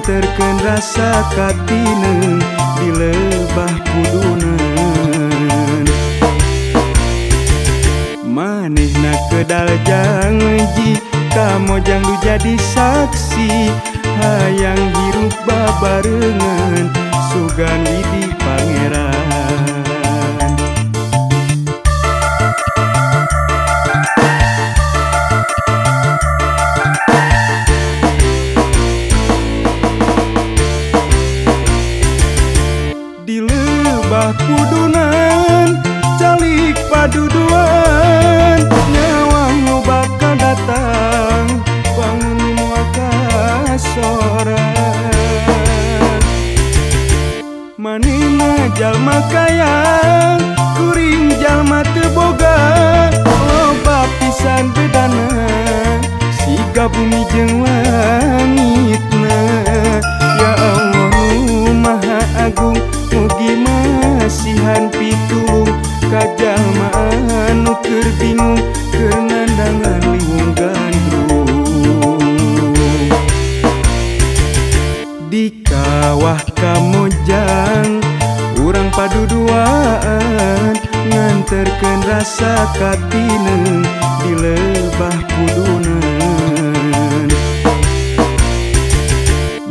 Nganterkeun rasa katineung di lebah pudunan. Manehna kedal janji kamojang du jadi saksi, hayang hirup babarengan sugan widi pangeran. Di lebah pudunan calik paduduan, nyawang nu bakal datang bangun nu moal kasoran. Manehna jalma kaya kuring jalma teu boga, loba pisan bedana siga bumi jeung langitna. Ya Allah nu Maha Agung, mugi masihan pitulung ka jalma anu keur bingung keur nandangan liwung gandrung. Di kawah kamojang urang paduduaan, nganterkeun rasa katineung di lebah pudunan.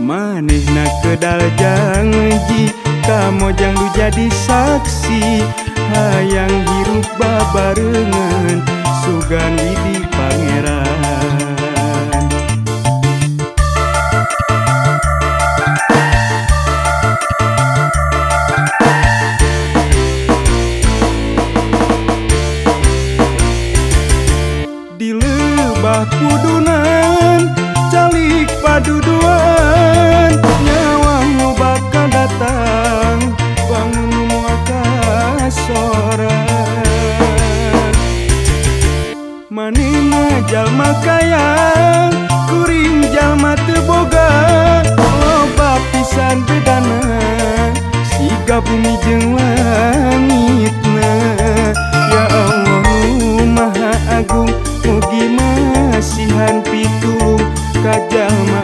Manehna kedal janji kamojang du jadi saksi, hayang hirup babarengan sugan widi pangeran. Di lebah pudunan calik paduduan, nyawang nu bakal datang bangun nu moal kasoran. Manehna jalma kaya kuring jalma teu boga, loba pisan bedana siga bumi jeung langitna. Ya Allah nu Maha Agung, mugi masihan pitulung ka jalma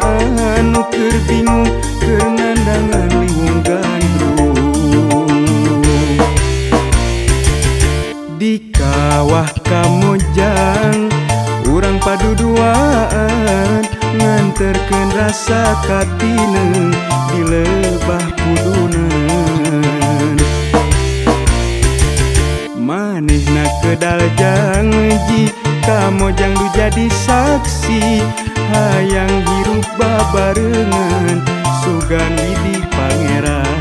anu keur bingung keur nandangan liwung gandrung. Di kawah kamojang urang paduduaan, nganterkeun rasa katineung di lebah pudunan. Manehna kedal janji kamojang du jadi saksi, hayang hirup babarengan sugan widi pangeran.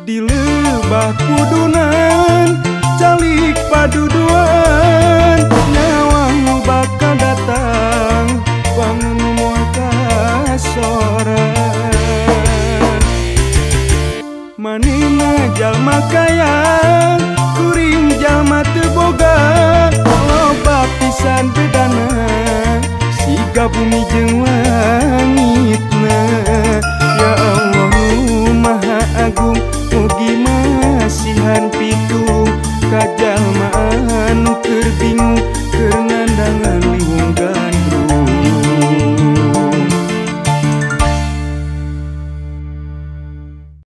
Di lebah pudunan calik paduduan, nyawang nu bakal datang bangun nu moal kasoran. Manehna jalma kaya kuring jalma teu boga, loba pisan bedana siga bumi jeung langitna.